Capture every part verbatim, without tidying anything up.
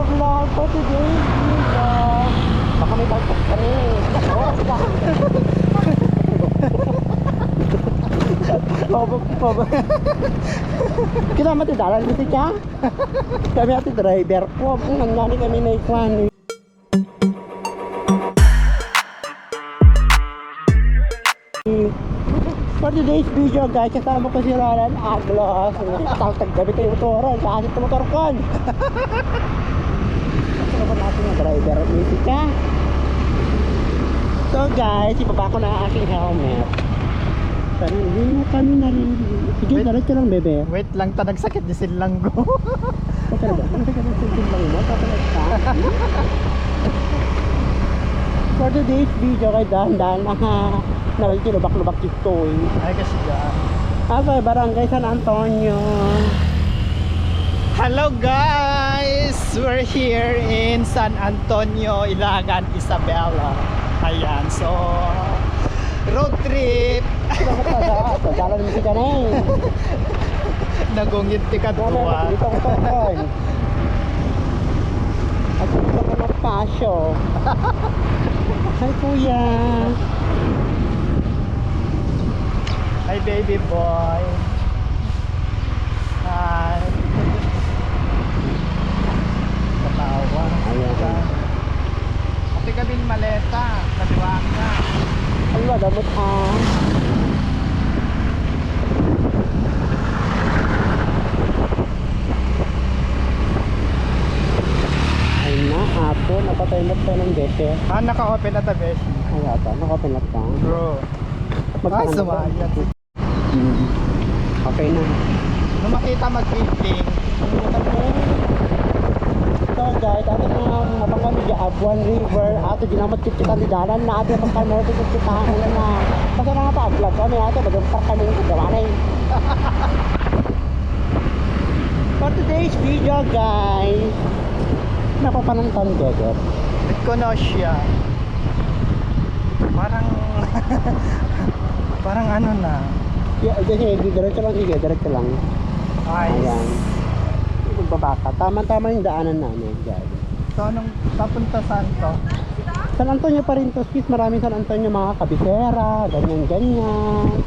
Vlog for today's video. Baka may bagsak kami. Bobo, bobo. Kita mati dalan dito ka? Kami ati driver ko. Ang nangyari kami na ikuan. For today's video, guys, kasama ko si Roland Aglos. Tawtag gabi tayo motoran, kasi ito motor ko. Ano ba natin ang driver? Music ka? So, guys, ibaba ko na ang aking helmet. Pero hindi mo kami naririnig. Sige, wait, diretso lang, bebe. Wait lang, ta nagsakit di silanggo. Okay na ba? Ano ka nagsisimba mo? Papalag ka? For today's video, kay dahan-dahan, aha, nakalilubak-lubak ito eh. Ay, kasi dyan. Okay, Barangay San Antonio. Hello guys! We're here in San Antonio, Ilagan, Isabela. Ayan, so road trip. Dapat na sa, sa dalan mo si Kanay. Nagungit ti Wala, kadua. Dito ko to, Koy. At dito ko na pasyo. Hi, Kuya. Hi, baby boy. Hi. Katawa. Ayan. Ate Gabin maleta, kaduaka. Ay, wala mo, ah. Ay na, apo, napatay mo pa ng beses. Ah, naka-open na ta, besh. Ay, ata, naka-open na ta. Bro. Magkano Ay, ba? Sumayat. Mm. Okay na. Nung makita, mag-bibling. So guys, ato na nga mapangkami di Abuan River, ato di naman titikan di dalan na ato makanorte titikan na. Basta na nga pa-vlog kami ato, mag-park kami ng gawa na eh. For today's video, guys, napapanantang Joseph. Ba't ko na siya? Parang, parang ano na. Yeah, sige, diretso lang, sige, diretso lang. Nice. Ayan. Magbaba ka. Tama-tama yung daanan namin, guys. So, anong papunta saan to? San Antonio pa rin to, sis. Maraming San Antonio, mga kabisera, ganyan-ganyan.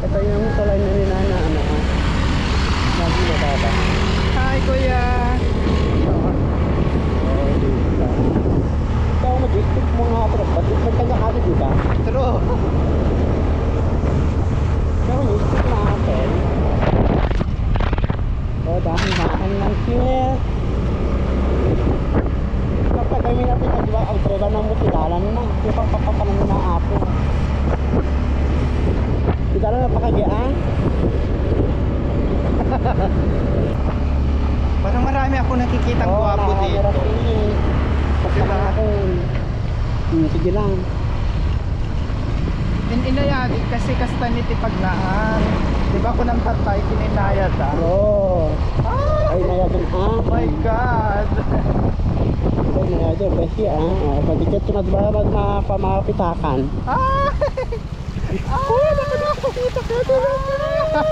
Ito yung tulay na ni Nana, ano, lagi mababa. Hi, Kuya! Oh, dito. Ikaw, mag-isip mo nga, pero ba't may kanya ka, di ba? True. Pero isip natin. O, dahan-dahan lang, sis. Kapag kami na pinagwa, ang driver ng mutilalan na. Yung pagpapapanan na ako. Kita lang napakagian. Parang marami ako nakikitang Oo, gwapo dito. Marami. Diba? Ako. Hmm, sige lang. In inayadi kasi kasta ni ti pagnaan. Di ba, kunam tatay, kininayad, ah? Bro. Ah! Ay, inayad ang, ah. Oh my God! Ay, inayad ang, kasi, ah. Ah, pagkikit ko na, di ba, mag-, ma-, pamapitakan. Ah! Ah! Ay, naku, nakakita ka, tulungan!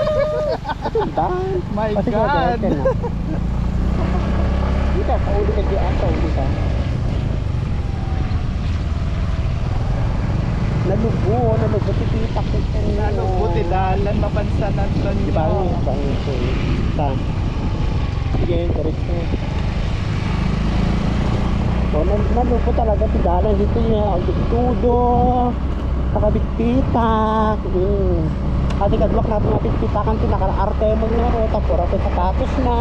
Ito ba? My Kasi God! Gagawin ka na. Dito, pauli ka dyan, pauli ka. Nalubo, nalubo, titipak ko sa inyo. Nalubo, ti dalan, mapansanan ko niyo. Di ba, ang, ang, ang, sa, sige, diretso. O, nan-, nalubo talaga ti dalan dito niya. Ang tudo, nakabitbitak. Mm. Ati kadwak natin mapitbitakan, ti nakaarte mo nga, o, tapos ati sapatos na.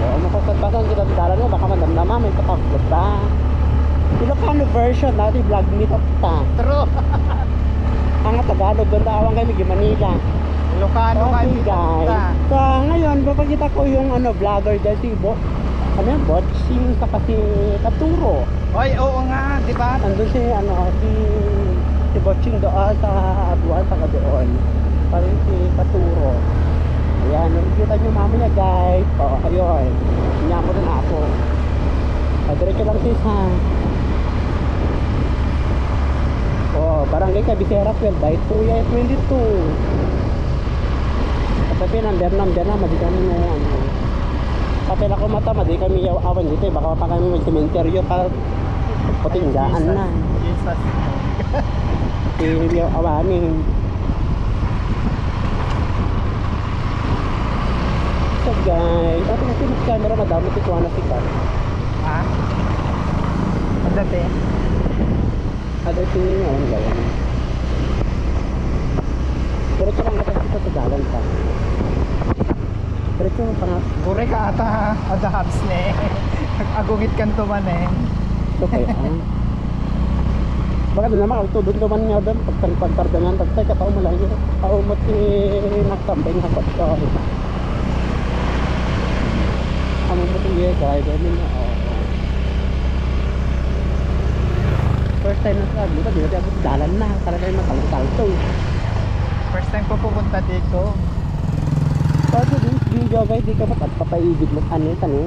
O, mapaspasan kita ti dalan mo, baka madamdama, may kapagod ba? Ilocano version na, ti vlog ni Tata. True. Ang Tagalog, ganda awan kayo, medyo Manila. Ilocano Okay, kayo, guys. Tata. So, ngayon, papakita ko yung, ano, vlogger dyan, si Bo-, ano yan, Botsing, saka si Katuro. Oy, oo nga, di ba? Nandun si, ano, si, si Botsing doon sa Abuan, saka doon. Pati si Katuro. Ayan, makikita nyo mamaya, guys. O, ayun. Inya ko na ako. O, diretso lang, sis, ha? O, Barangay Cabecera, twelve by two, yan, twenty-two. Ito Number, number na, madi kami no, ano. Kapila ko mata, madi kami yaw-, awan dito, eh. Baka pa kami may sementeryo pa. Patinggaan na. Jesus. Hindi yaw-, awanin. So, guys, ato na yung camera, madami ti kuha na sikat. Ha? Ang dati? Ada ito yung ngayon, gawin. Pero ito lang kasi ito sa dalan pa. Pero ito pa nga. Gure ka ata, ha? Ada hubs ne. Agungit kan to man, eh. Ito kayo, ah. Baka doon naman, ang tudod naman nga doon, pag, pag, pagkardangan, pag tayo katao mo lang yun. Tao mo ti nagtambay nga pagkaon. Amo mo ti driver mo na, oo. First time na sa Aglupa, di na di abot dalan na. Talaga yung matalto-talto eh. First time ko pupunta dito. Pwede din, video guys, di ka pa, papaigid mo, ano, ano.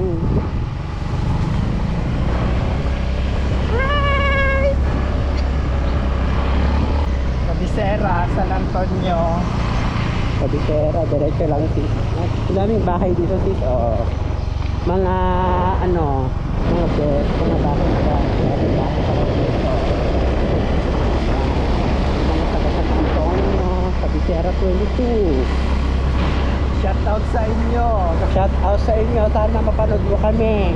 Hi! Cabecera, San Antonio. Cabecera, diretso lang, sis. Ang daming bahay dito, sis. Oo. Mga, ano, mga be-, mga bahay sa, mga bahay sa, mga taga San Antonio, Cabecera twenty-two. Shout out sa inyo. Shout out sa inyo. Sana mapanood mo kami.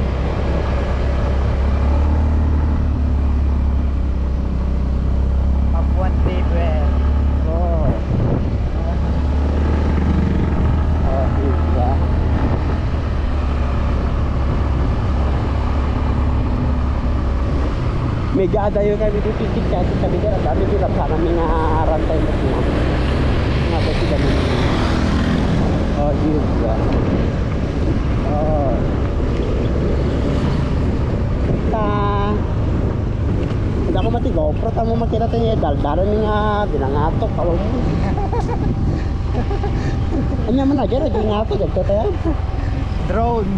Papuan River. Oh. Oh, diba? Medyo adayo kami dito, tiktik kasi kami dyan, ang dami dito, sana may naarantay mo sila. Nga ba sila mo? Oh, diba? Oh. Ta. Hindi ako mati GoPro, tamo makita tayo, daldalan nga, binangatok, alam mo. Anya man, agad, agad nga ako, agad tayo. Drone.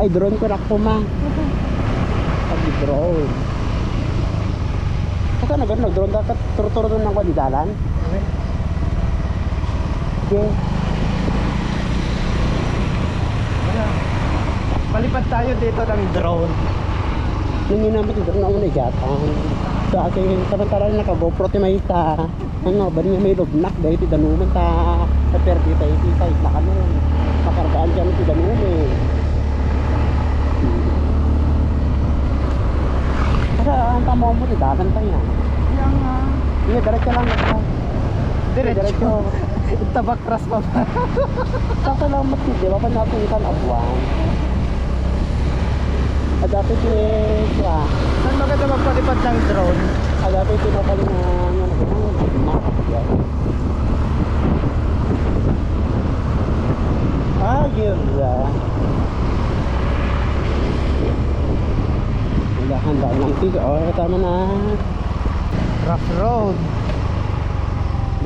Ay, drone ko, rakpo, ma. Pag drone. Saan na gano'n? Nag-drone ka? Turo-turo doon ng kwan, dalan? Okay. Palipad tayo dito ng drone. Nung yun naman, ito na una, igatan. Sa akin, samantala na naka-GoPro ti maysa. Ano, bali nga may lubnak, dahil ti danuman ta, ta perdi tayo, ti side na kano. Makargaan kami ti danuman. Saka, ang tamo mo, ti dagan tayo. Kaya nga. Iya, diretso lang, diretso. Diretso. Diretso. Tabakras pa ba? Sakto lang, mas di ba? Pag natin kan abuan. Adapit ni, ah. Saan maganda magpalipad ng drone? Adapit ni Papa na, ano, ano, ano, ano, ano, Ah, yun ba? Dahan-dahan lang, tig-, oh, tama na. Rough road.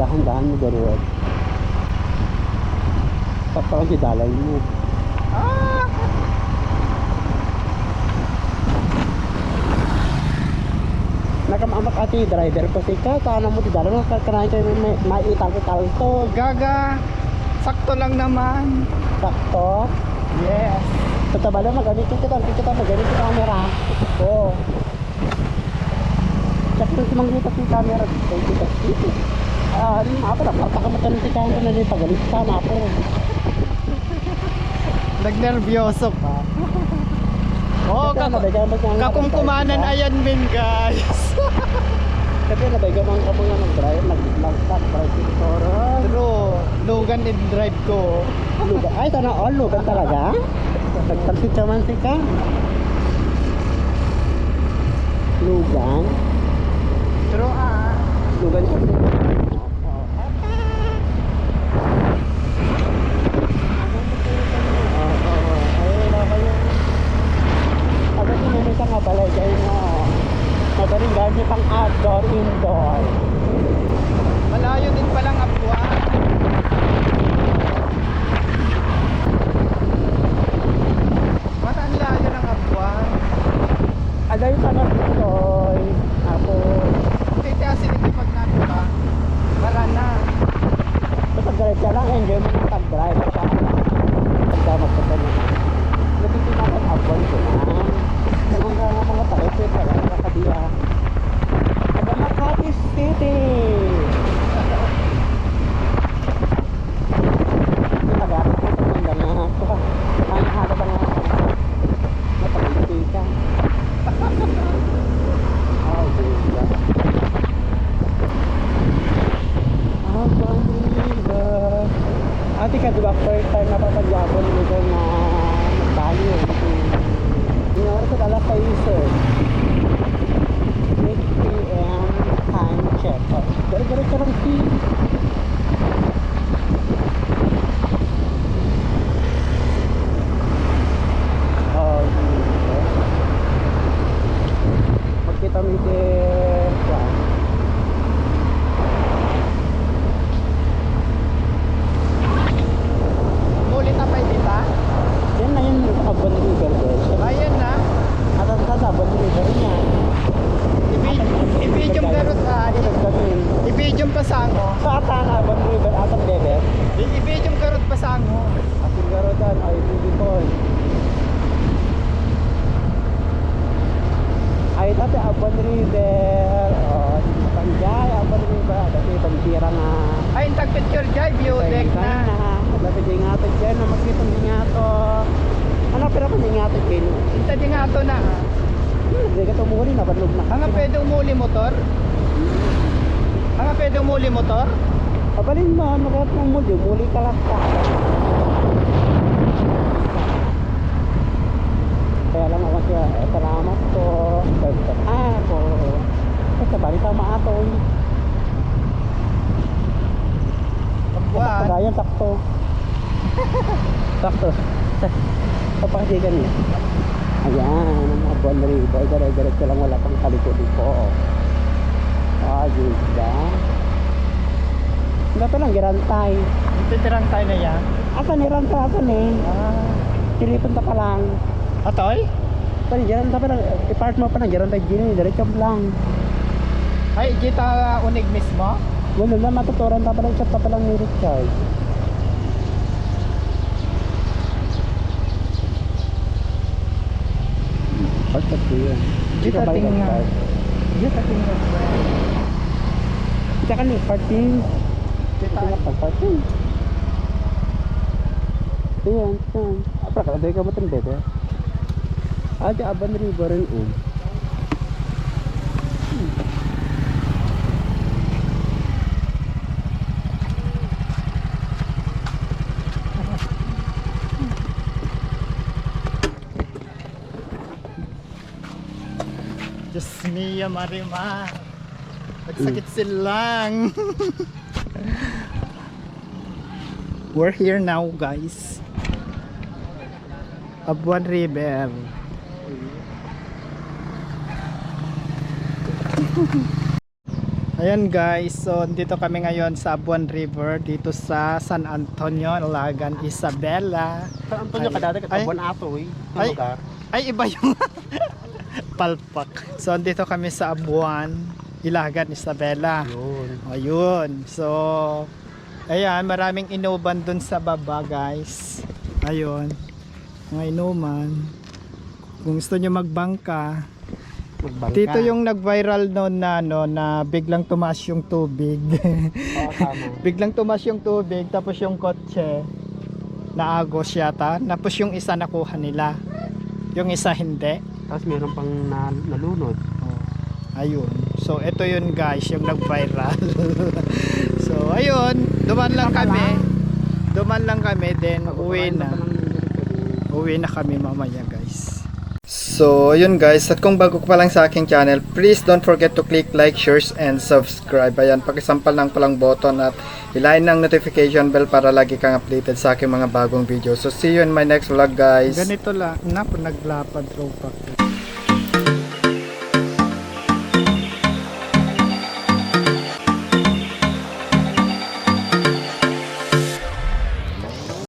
Dahan-dahan mo, the road. Papaon ti dalay mo. Ah! Nakamamak ati driver ko sika, sana mo ti dalay mo, kakanain kayo may, may italto-talto. Gaga, sakto lang naman. Sakto? Yes. Tatabala, magamit ko kita, kita, magamit ko camera. Oo. Check mo si Mang Vito, si camera. Thank you, thank you. Ah, ano, apa na, parta ka matanim si camera na rin, pagalit ka, mapo. Nagnervyoso pa. Oh, Kasi kaku-, nabigyan mo siyang kakungkumanan nakita. Ayan, min, guys. Kasi nabigyan mo ang kamay na mag-drive, mag-, mag-stop, drive, siguro. True. Lugan in drive ko. Lugan. Ay, sana all, lugan talaga? Nagtagsit ka man, sika? Lugan? Pero, ah, lugan ko. Ano, may isang nga balay, kaya nga, madaling gagi pang outdoor, indoor. Malayo din palang Abuan. Mata ang layo ng Abuan. Aday pa na, Toy. Apo. Tete, asin ito pag nato ba? Siya lang, enjoy mo ng pag-drive. Siya lang. Pagka magpunta na. Nagtitindahan abon ko na. Ang mga, mga tayo, pwede ka lang, kakabiya. Taga Makati City. Taga, taga, taga, ang halaga nga. Napagkita. Oh, Jesus. Abon River. Ati ka, di ba, first time na papadya Abon River na tayo. Yung oras at alas sais, eh. Eight P M time check. Oh, dire-diretso lang si Oh, dito. Magkita mi iti, kuan. Muli ta pay dita? Yan na yun, Abon River, guys. Ayan na. At ang sa Abon River niya. Ibi-, ibidyo garot, ah, River kami. Ibidyo pasango. Sa atan, Abon River, atan, bebe. I-, ibidyo garot pasango. Asin garutan, ay, bibikol. Ay, dati Abon River. Oh, panjay, Abon River. Dati bandera nga. Ay, intag picture jay, view deck na. Dati di nga to dyan, na makita di nga to. Ano, pero kung di nga to, Jane? Inta di nga to na. Hmm, di ka tumuli, nabanlog na. Ang pwede umuli motor? Ang pwede umuli motor? Abalin mo, ano kaya kung umuli? Umuli ka lang ka. Kaya lang ako siya, eh, salamat po. Basta ako. Basta balik ako maatoy. Kabuan. Basta pagayan, sakto. Sakto. Papakita niya. Ayan, ang Abon River. Dire-diretso lang, wala pang kaliko-liko. Ah, di ba? Ito lang, girantay. Ito, girantay na yan. Asan ni Ranta? Asan ni? Ah. Tilipunta pa lang. Atoy? Pwede, dyan ta pa lang. I-park mo pa lang. Dyan ta, Jimmy. Diretso lang. Ay, dito, ah, unig mismo? Wala na, matuturan ta pa lang. Chat ta pa lang ni Richard. Park ka po yan. Dito Ikaw ba tingnan. Ikaw? Dito tingnan. Diyan ka ni parking. Dito. Dito ka parking. Ayan, ayan. Apra ka, dahil ka matindi, eh. Ah, di Abon River rin, oh. Diyos mio, Marimar. Nagsakit silang. We're here now, guys. Abuan River. Ayan, guys, so dito kami ngayon sa Abuan River, dito sa San Antonio, Ilagan, Isabela. San Antonio. Ay, ka dati, ay, Abuan ato, eh. Ay, lugar. Ay, iba yung palpak. So, andito kami sa Abuan, Ilagan, Isabela. Yun. Ayun. So, ayan, maraming inuman dun sa baba, guys. Ayun. Mga inuman. Kung gusto nyo magbangka, magbangka. Dito yung nag-viral noon na, ano, na biglang tumaas yung tubig. Oo, tama. Biglang tumaas yung tubig, tapos yung kotse naagos yata. Tapos yung isa nakuha nila. Yung isa hindi. Tapos meron pang na-, nalunod. Oh, ayun. So, ito yun, guys, yung nag-viral. So, ayun. Duman lang kami. Duman lang kami, then uwi na. Uwi na kami mamaya, guys. So, ayun, guys, at kung bago ka pa lang sa aking channel, please don't forget to click like, shares, and subscribe. Ayan, pakisampal ng palang button at hilain ng notification bell para lagi kang updated sa aking mga bagong video. So, see you in my next vlog, guys. Ganito lang, napo, naglapad, tropa.